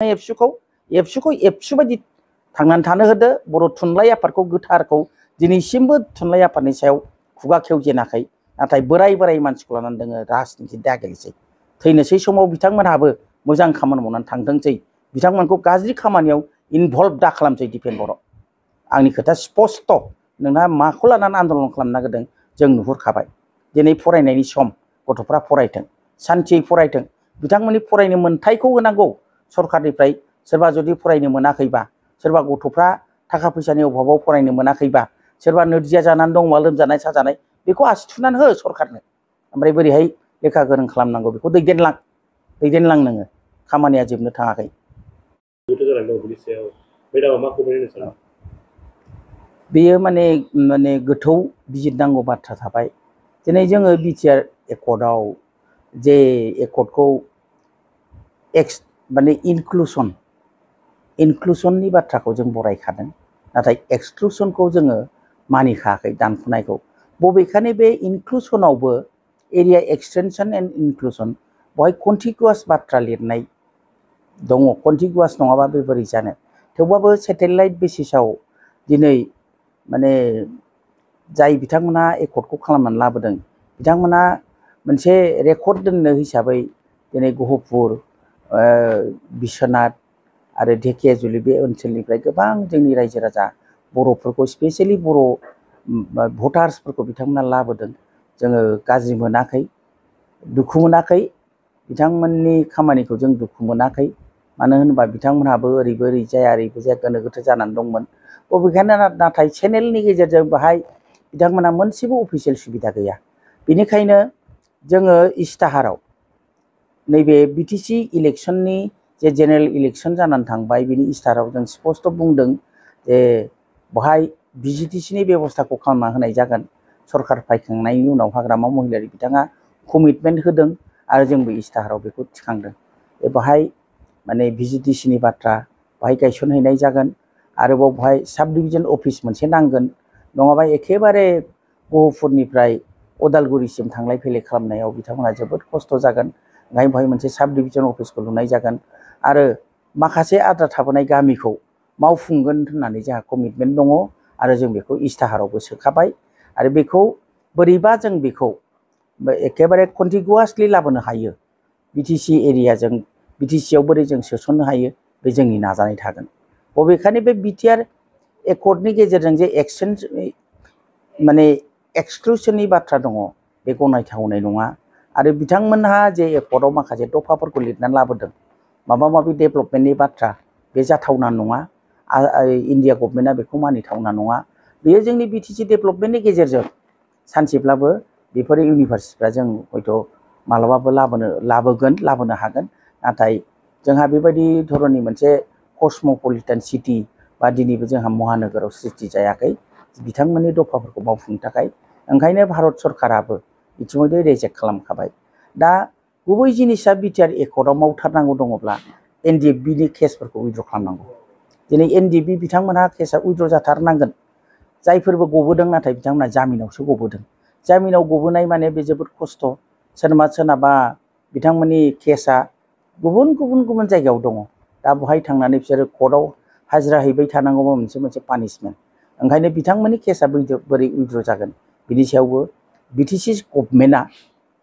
एबसुखौ एबसु बायदि थांनानै थानो होदो बर' थुनलाइ आफादखौ गोथारखौ दिनैसिमबो थुनलाइ आफादनि सायाव खुगा खेवजेनाखै नाथाय बोराय मानसिखौ लानानै दोङो राजनिति दागेलसै थैनोसै समाव बिथांमोनहाबो मोजां खामानि मावनानै थांथोंसै बिथांमोनखौ गाज्रि खामानियाव इनभल्भ दा खालामसै दिपेन बर' आंनि खोथा स्पष्ट नोंहा माखौ लानानै आन्दलन खालामनो नागिरदों जों नुहुरखाबाय दिनै फरायनायनि सम गथ'फ्रा फरायथों सान्थियै फरायथों बिथांमोननि फरायनो मोन्थायखौ होनांगौ सरकारनिफ्राय सोरबा जुदि फरायनो मोनाखैबा सोरबा गथ'फ्रा थाखा फैसानि अभाबाव फरायनो मोनाखैबा सोरबा नोरजिया जानानै दंबा लोमजानाय साजानाय बेखौ आसि थुनानै हो सरकारनो ओमफ्राय बोरैहाय लेखा गोरों खालामनांगौ बेखौ दैदेनलां नोङो खामानिया जोबनो थाङाखै बेयो माने गोथौ बिजिरनांगौ बाथ्रा थाबाय दिनै जोङो बिटिआर एकर्डआव जे एकर्डखौ माने इनक्लुसननि बाथ्राखौ जों बरायखादों नाथाय एक्सक्लुसनखौ जोङो मानिखायाखै दानख'नायखौ बबेखानि बे इनक्लुसनावबो एरिया एक्सटेनसन एन्ड इनक्लुसन बेवहाय कन्टिगुवास बाथ्रा लिरनाय दङ कन्टिगुवास नङाबा बे बोरै जानो थेवबाबो सेटेलाइट बेसिसाव दिनै माने जाय बिथांमोना एकर्डखौ खालामनानै लाबोदों बिथांमोना मोनसे रेकर्ड दोननो हिसाबै दिनै गहपुर बिश्वनाथ आरो ढेकियाजुलि बे ओनसोलनिफ्राय गोबां जोंनि रायजो राजा बर'फोरखौ स्पेसियेलि बर' भटार्सफोरखौ बिथांमोना लाबोदों जोङो गाज्रि मोनाखै दुखु मोनाखै बिथांमोननि खामानिखौ जों दुखु मोनाखै मानो होनोबा बिथांमोनहाबो ओरैबो ओरै जाया ओरैबो जाया गोनो गोथो जानानै दंमोन बबेखानि नाथाय चेनेलनि गेजेरजों बाहाय बिथांमोना मोनसेबो अफिसियेल सुबिदा गैया बेनिखायनो जोङो इस्ताहाराव नैबे बिटिसि इलेक्शननि जे जेनेरेल इलेक्शन जानानै थांबाय बिनि इस्ताहाराव जों स्पष्ट बुंदों जे बेवहाय भिजिटिसिनि बेबस्थाखौ खालामना होनाय जागोन सरकार फायखांनायनि उनाव हाग्रामा महिलारि बिथाङा कमिटमेन्ट होदों आरो जोंबो इस्ताहाराव बेखौ थिखांदों बेवहाय माने भिजिटिसिनि बाथ्रा बेवहाय गायसनहैनाय जागोन आरोबाव बेवहाय साब डिभिजन अफिस मोनसे नांगोन नङाबा एखेबारे गहपुरनिफ्राय उदालगुरिसिम थांलाय फैलाय खालामनायाव बिथांमोना जोबोद खस्थ' जागोन ओंखायनो बेवहाय मोनसे साब डिभिजन अफिसखौ लुनाय जागोन आरो माखासे आद्रा थाबोनाय गामिखौ मावफुंगोन होननानै जोंहा कमिटमेन्ट दङ आरो जों बेखौ इस्ताहारावबो सोखाबाय आरो बेखौ बोरैबा जों बेखौ एखेबारे कन्टिगुवासलि लाबोनो हायो बिटिसि एरियाजों बिटिसिआव बोरै जों सोसननो हायो बे जोंनि नाजानाय थागोन बबेखानि बे बिटिआर एकर्डनि गेजेरजों जे माने एक्सक्लुसननि बाथ्रा दङ बे गनायथावनाय नङा आरो बिथांमोनहा जे एकर्डआव माखासे दफाफोरखौ लिरनानै लाबोदों माबा माबि डेभेलपमेन्टनि बाथ्रा बे जाथावना नङा इन्डिया गभर्नमेन्टआ बेखौ मानिथावना नङा बेयो जोंनि बिटिसि डेभेलपमेन्टनि गेजेरजों सानसेब्लाबो बेफोर इउनिभारसिटिफ्रा जों हयथ' मालाबाबो लाबोनो हागोन नाथाय जोंहा बेबायदि धरननि मोनसे कस्मोपलिटान सिटि बा दिनैबो जोंहा महानोगोराव सृष्टि जायाखै बिथांमोननि दफाफोरखौ मावफुंनो थाखाय ओंखायनो भारत सरकाराबो इतिमध्य रिजेक्ट खालामखाबाय दा गुबै जिनिसा बिटिआर एकर्डआव मावथारनांगौ दङब्ला एनडिएफबिनि केसफोरखौ उइथड्र खालामनांगौ दिनै एनडिएफबि बिथांमोनहा केसा उइथड्र जाथारनांगोन जायफोरबो गबोदों नाथाय बिथांमोना जामिनावसो गबोदों जामिनाव गबोनाय माने बे जोबोद खस्थ' सोरनाबा बिथांमोननि केसा गुबुन जायगायाव दङ दा बेवहाय थांनानै बिसोरो कर्टआव हाजिरा हैबाय थानांगौबा मोनसे पानिशमेन्ट ओंखायनो बिथांमोननि केसा बोरै उइथड्र जागोन बिनि सायावबो बिटिसि गभर्नमेन्टआ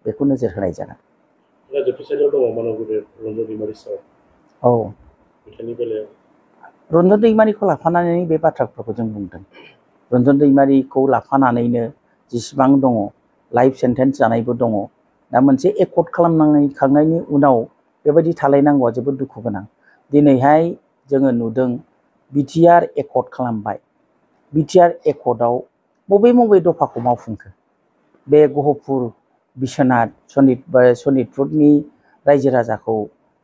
बेखौ नोजोर होनाय जागोन औ रन्जन दैमारिखौ लाफानानै बे बाथ्राफोरखौ जों बुंदों रन्जन दैमारिखौ लाफानानैनो जेसेबां दङ लाइफ सेन्टेन्स जानायबो दङ दा मोनसे एकर्ड खालामखांनायनि उनाव बेबायदि थालायनांगौआ जोबोद दुखु गोनां दिनैहाय जोङो नुदों बिटिआर एकर्ड खालामबाय बिटिआर एकर्डआव बबे दफाखौ मावफुंखो बे गहपुर बिश्वनाथ सनितपुरनि रायजो राजाखौ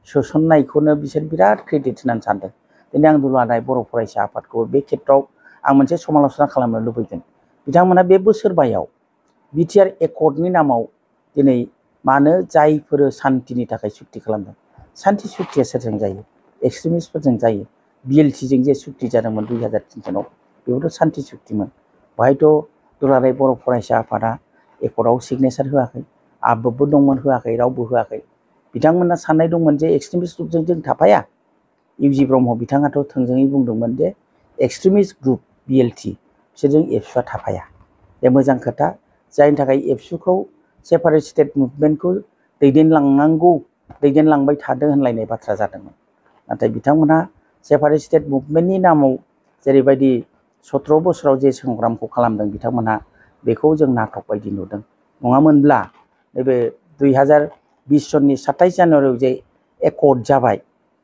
सोसननायखौनो बिसोर बिराद क्रेडिट होनानै सानदों दिनै आं दुलाराय बर' फरायसा आफादखौ बे खेत्रआव आं मोनसे समालोचना खालामनो लुबैदों बिथांमोना बे बोसोरबायाव बिटिआर एकर्डनि नामाव दिनै मानो जायफोर सान्तिनि थाखाय सुक्ति खालामदों सान्ति सुक्तिया सोरजों जायो एक्सट्रिमिस्टफोरजों जायो बिएलटिजों जे सुक्ति जादोंमोन 2003 सनाव बेबोथ' सान्ति सुक्तिमोन बेवहायथ' दुलाराय बर' फरायसा आफादा एकर्डआव सिगनेचार होआखै आबबो दंमोन होआखै रावबो होआखै बिथांमोना साननाय दंमोन जे एक्सट्रिमिस्ट ग्रुपजों जों थाफाया इउजि ब्रह्म बिथाङाथ' थोंजोङै बुंदोंमोन जे एक्सट्रिमिस्ट ग्रुप बिएलटि बिसोरजों एबसुआ थाफाया। बे मोजां खोथा, जायनि थाखाय एबसुखौ सेपारेट स्टेट मुभमेन्टखौ दैदेनलांबाय थादों होनलायनाय बाथ्रा जादोंमोन। नाथाय बिथांमोनहा सेपारेट स्टेट मुभमेन्टनि नामाव जेरैबायदि 17 बोसोराव जे संग्रामखौ खालामदों बिथांमोनहा बेखौ जों नाटक बायदि नुदों। नङामोनब्ला नैबे 2020 सननि 27 जानुवारियाव जे एकर्ड जाबाय,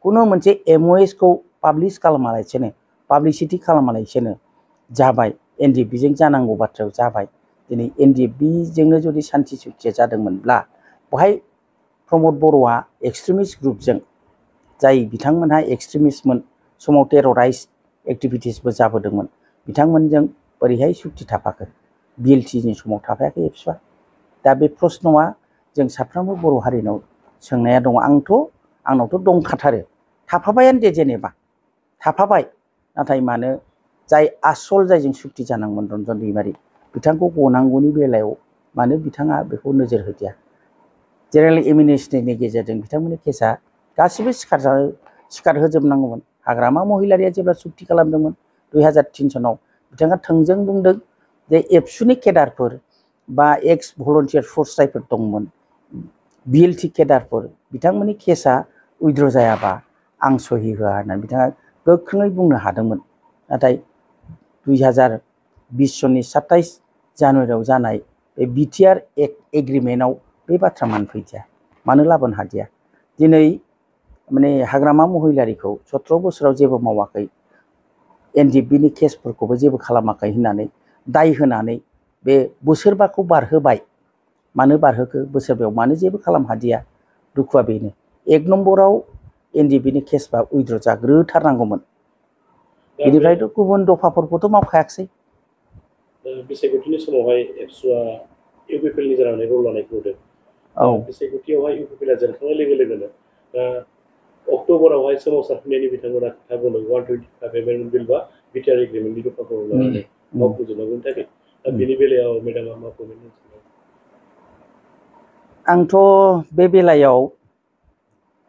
कुनु मोनसे एमअएसखौ पाब्लिश खालामालासेनो पाब्लिसिटि खालामालासेनो जाबाय, एनडिएफबिजों जानांगौ बाथ्रायाव जाबाय। दिनै एनडिएफबिजोंनो जुदि सान्थि सुक्तिया जादोंमोनब्ला बेवहाय प्रमद बर'आ एक्सट्रिमिस्ट ग्रुपजों, जाय बिथांमोनहा एक्सट्रिमिस्टमोन, समाव टेरराइज एक्टिभिटिसबो जाबोदोंमोन, बिथांमोनजों बोरैहाय सुक्ति थाफाखो? बिएलटिनि समाव थाफायाखै एबसुआ। दा बे प्रश्नआ जों साफ्रोमबो बर' हारिनाव सोंनाया दङ। आंनावथ' दंखाथारो, थाफाबायानो दे, जेनेबा थाफाबाय, नाथाय मानो जाय आसल जायजों सुक्ति जानांगौमोन रन्जन दैमारि बिथांखौ गनांगौनि बेलायाव मानो बिथाङा बेखौ नोजोर होदिया? जेनेरेल एमिनेस्टिनि गेजेरजों बिथांमोननि केसा गासिबो सिखार होजोबनांगौमोन। हाग्रामा महिलारिया जेब्ला सुक्ति खालामदोंमोन 2003 सनाव, बिथाङा थोंजों बुंदों जे एबसुनि केडारफोर बा एक्स भलन्टियार फर्स जायफोर दंमोन, बिएलटि केडारफोर, बिथांमोननि केसा उइद्र' जायाबा आं सहि होआ होननानै बिथाङा गोख्रोङै बुंनो हादोंमोन। नाथाय 2020 सननि 27 जानुवारियाव जानाय बे बिटिआर एग्रिमेन्टआव बे बाथ्रा मानो फैदिया, मानो लाबोनो हादिया? दिनै माने हाग्रामा महिलारिखौ 17 बोसोराव जेबो मावाखै, एनडिएफबिनि केसफोरखौबो जेबो खालामाखै होननानै दाय होनानै बे बोसोरबाखौ बारहोबाय। मानो बारहोखो? बोसोरबायाव मानो जेबो खालाम हादिया? दुखुआ बेनो। 1 नम्बराव एनडिएफबिनि केसबा उइद्र' जाग्रोथारनांगौमोन। बेनिफ्रायथ' गुबुन दफाफोरखौथ' मावखायाखसै। बिसायख'थिनि समावहाय एबसुआ इउपिपिएलनि जानानै रल लानायखौ नुदों। बिसायख'थियावहाय इउपिपिएलआ जेनखांनाय लोगो लोगोनो अक्ट'बरावहाय सोमावसारफिननायनि बिथांमोना खोथा बुंदों 125 एमेन्डमेन्ट बिल बा बिटिआर एग्रिमेन्टनि दफाखौ लानानै मावफुंजोबनांगौनि थाखाय। दा बेनि बेलायाव मेडामा मा कमेन्ट होनो? आंथ' बे बेलायाव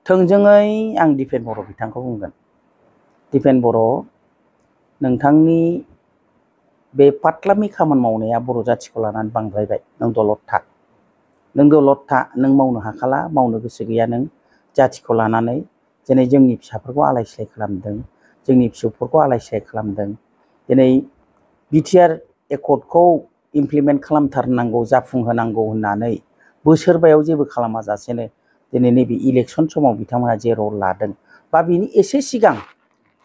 थोंजोङै आं दिपेन बर' बिथांखौ बुंगोन। दिपेन बर', नोंथांनि बे फाथलामि खामानि मावनाया बर' जाथिखौ लानानै बांद्रायबाय। नों दलद था, नों मावनो हाखाला, मावनो गोसो गैया नों जाथिखौ लानानै। दिनै जोंनि फिसाफोरखौ आलाय सिलाय खालामदों, जोंनि फिसौफोरखौ आलाय सिलाय खालामदों। दिनै बिटिआर एकर्डखौ इमप्लिमेन्ट खालामथारनांगौ, जाफुंहोनांगौ होननानै बोसोरबायाव जेबो खालामाजासेनो दिनै नैबे इलेक्सन समाव बिथांमोना जे रल लादों, बा बिनि एसे सिगां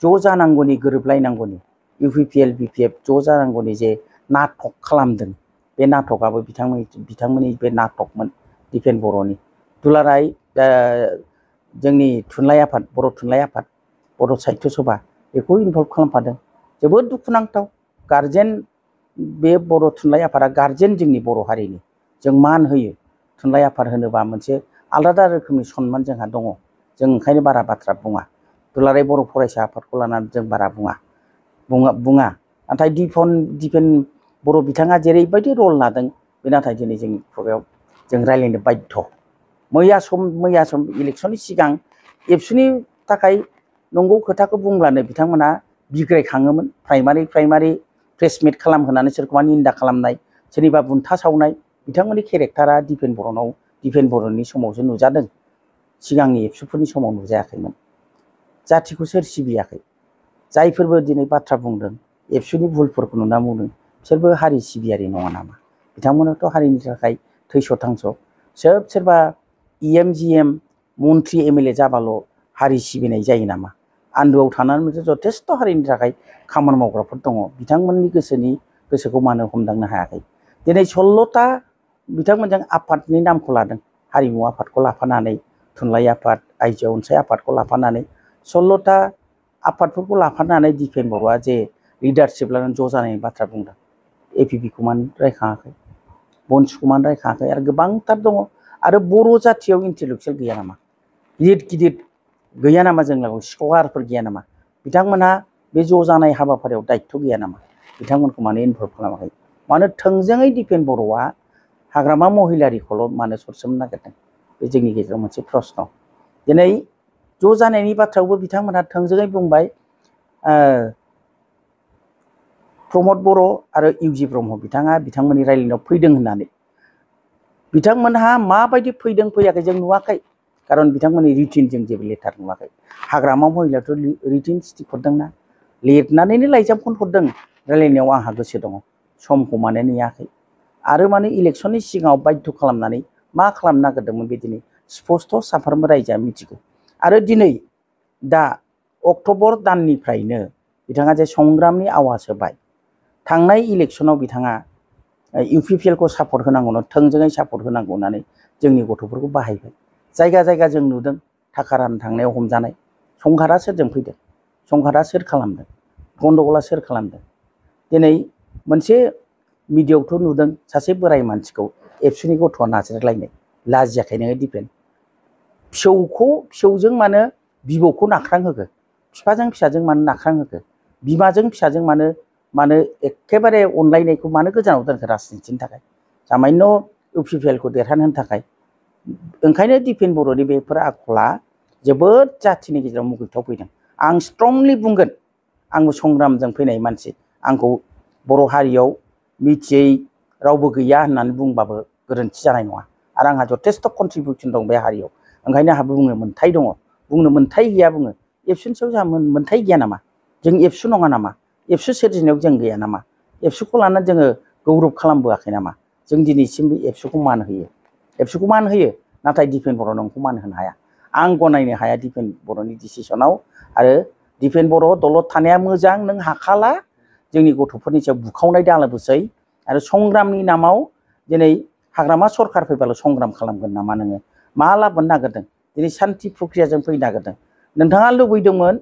ज' जानांगौनि, गोरोबलायनांगौनि, इउपिपिएल बिपिएफ ज' जानांगौनि जे नाटक खालामदों, बे नाटकआबो बिथांमोननि बे नाटकमोन दिपेन बर'नि। दुलाराय जोंनि थुनलाइ आफाद, बर' थुनलाइ आफाद, बर' साहित्य सभा बेखौ इनभल्भ खालामफादों। जोबोद दुखुनांथाव। गारजेन, बे बर' थुनलाइ आफादा गारजेन जोंनि बर' हारिनि। जों मान होयो। थुनलाइ आफाद होनोबा मोनसे आलादा रोखोमनि सनमान जोंहा दङ। जों ओंखायनो बारा बाथ्रा बुङा। दुलाराय बर' फरायसा आफादखौ लानानै जों बारा बुङा। नाथाय दिपेन बर' बिथाङा जेरैबायदि रल लादों, बे नाथाय दिनै जोंनि खुगायाव जों रायज्लायनो बाध्य। मैया सम इलेक्सननि सिगां एबसुनि थाखाय नंगौ खोथाखौ बुंब्लानो बिथांमोना बिग्रायखाङोमोन। प्राइमारि प्रेस मिट खालामहोनानै सोरखौबा निन्दा खालामनाय, सोरनिबा बुन्था सावनाय, बिथांमोननि केरेक्टारा दिपेन बर'नि समावसो नुजादों। सिगांनि एबसुफोरनि समाव नुजायाखैमोन। जाथिखौ सोर सिबियाखै? जायफोरबो दिनै बाथ्रा बुंदों, एबसुनि भुलफोरखौ नुना बुंदों, बिसोरबो हारि सिबियारि नङा नामा? बिथांमोनाथ' हारिनि थाखाय थैस' थांस'। सोरबा इएम जिएम मन्त्रि एमएलए जाबाल' हारि सिबिनाय जायो नामा? आन्दोआव थानानै मोनसे जथेस्थ' हारिनि थाखाय खामानि मावग्राफोर दङ। बिथांमोननि गोसोखौ मानो हमदांनो हायाखै? दिनै 16ता बिथांमोनजों आफादनि नामखौ लादों। हारिमु आफादखौ लाफानानै, थुनलाइ आफाद, आइजो अनसाय आफादखौ लाफानानै, 16ता आफादफोरखौ लाफानानै दिपेन बर'आ जे लिडारशिप लानानै ज' जानायनि बाथ्रा बुंदों। एपिपिखौ मानो रायखाङाखै? बनसुखौ मानो रायखाङाखै? आरो गोबांथार दङ। आरो बर' जाथियाव इन्टेलेक्सुयेल गैया नामा? गिदिर गैया नामा? जोंनाव स्कलारफोर गैया नामा? बिथांमोनहा बे ज' जानाय हाबाफारियाव दायित्व गैया नामा? बिथांमोनखौ मानो इनभल्भ खालामाखै? मानो थोंजोङै दिपेन बर'आ हाग्रामा महिलारिखौल' मानो सरसोमनो नागिरदों? बे जोंनि गेजेराव मोनसे प्रश्न। दिनै ज' जानायनि बाथ्रायावबो बिथांमोनहा थोंजोङै बुंबाय प्रमद बर' आरो इउजि ब्रह्म बिथाङा बिथांमोननि रायलायनायाव फैदों होननानै बिथांमोनहा माबायदि फैदों फैयाखै जों नुवाखै खारन बिथांमोननि रिटिनजों जेबो लेटार नुवाखै हाग्रामा महिलायाथ' रिटिन स्टिक हरदोंना लिरनानैनो लाइजामखौनो हरदों रायलायनायाव आंहा गोसो दङ समखौ मानो नेयाखै आरो माने इलेक्सननि सिगाङाव बाध्य खालामनानै मा खालामनो नागिरदोंमोन बिदिनो स्पस्ट' साफ्रोमबो रायजोआ मिथिगौ आरो दिनै दा अक्ट'बर दाननिफ्रायनो बिथाङा जे संग्रामनि आवाज होबाय थांनाय इलेक्सनाव बिथाङा UPPL खौ सापर्ट होनांगौनो थोंजोङै सापर्ट होनांगौ होननानै जोंनि गथ'फोरखौ बाहायबाय जायगा जायगा जों नुदों थाखा राननो थांनायाव हमजानाय संघारा सोरजों फैदों संघारा सोर खालामदों गन्दगला सोर खालामदों दिनै मोनसे मिडियायावथ' नुदों सासे बोराय मानसिखौ एबसुनि गथ'आ नाज्रायलायनाय लाजियाखै नोङो दिपेन फिसौजों मानो बिबौखौ नाख्रांहोखो बिफाजों फिसाजों मानो नाख्रांहोखो बिमाजों फिसाजों मानो एखेबारे अनलायनायखौ मानो गोजानाव दोनखो राजनितिनि थाखाय सामान्य UPPL खौ देरहानो थाखाय ओंखायनो दिपेन बर'नि बेफोर आखला जोबोद जाथिनि गेजेराव मुगैथाव फैदों आं स्ट्रंलि बुंगोन आंबो संग्रामजों फैनाय मानसि आंखौ बर' हारियाव मिथियै रावबो गैया होननानै बुंबाबो गोरोन्थि जानाय नङा आरो आंहा जथेस्थ' कन्ट्रिबिउसन दं बे हारियाव ओंखायनो आंहा बुंनो मोन्थाय दङ बुंनो मोन्थाय गैया बुङो एबसुनि सायाव जोंहा मोन्थाय गैया नामा जों एबसु नङा नामा एबसु सोरजिनायाव जों गैया नामा एबसुखौ लानानै जोङो गौरब खालामबोआखै नामा जों दिनैसिमबो एबसुखौ मान होयो नाथाय दिपेन बर' नोंखौ मान होनो हाया आं गनायनो हाया दिपेन बर'नि डिसिसनाव आरो दिपेन बर' दलद थानाया मोजां नों हाखाला जोंनि गथ'फोरनि सायाव बुखावनाय दालाबोसै आरो संग्रामनि नामाव दिनै हाग्रामा सरखार फैबाल' संग्राम खालामगोन नामा नोङो मा लाबोनो नागिरदों दिनै सान्ति प्रक्रियाजों फैनो नागिरदों नोंथाङा लुबैदोंमोन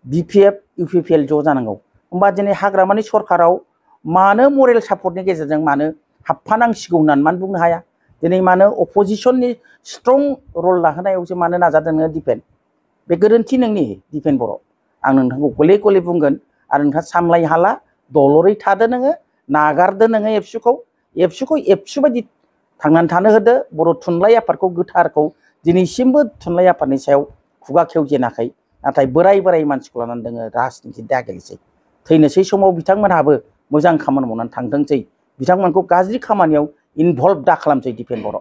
BPF UPPL ज' जानांगौ होमबा दिनै हाग्रामानि सरखाराव मानो मरेल सापर्टनि गेजेरजों मानो हाबफानांसिगौ होननानै मानो बुंनो हाया दिनै मानो अपोजिशननि स्ट्रं रल लाहोनायावसो मानो नाजादों नोङो दिपेन बे गोरोन्थि नोंनि दिपेन बर' आं नोंथांखौ गले गले बुंगोन आरो नोंथाङा सामलाय हाला दलरै थादो नोङो नागारदो नोङो एबसुखौ एबसु बायदि थांनानै थानो होदो बर' थुनलाइ आफादखौ गोथारखौ दिनैसिमबो थुनलाइ आफादनि सायाव खुगा खेवजेनाखै नाथाय बोराय मानसिखौ लानानै दोङो राजनिति दागेलिसै थैनोसै समाव बिथांमोनहाबो मोजां खामानि मावनानै थांथोंसै बिथांमोनखौ गाज्रि खामानियाव इनभल्भ दा खालामसै दिपेन बर'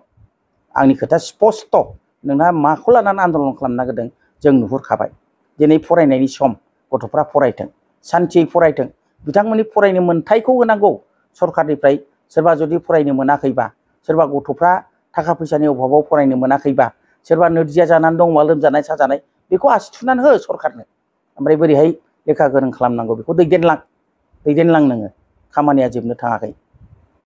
आंनि खोथा स्पस्ट नोंहा माखौ लानानै आन्दलन खालामनो नागिरदों जों नुहुरखाबाय दिनै फरायनायनि सम गथ'फ्रा फरायथों सान्थियै फरायथों बिथांमोननि फरायनो मोन्थायखौ होनांगौ सरखारनिफ्राय सोरबा जुदि फरायनो मोनाखैबा सोरबा गथ'फ्रा थाखा फैसानि अभाबाव फरायनो मोनाखैबा सोरबा नोरजिया जानानै दंबा लोमजानाय साजानाय बेखौ आसि थुनानै हो सरखारनो ओमफ्राय बोरैहाय लेखा गोरों खालामनांगौ बेखौ दैदेनलां नोङो खामानिया जोबनो थाङाखै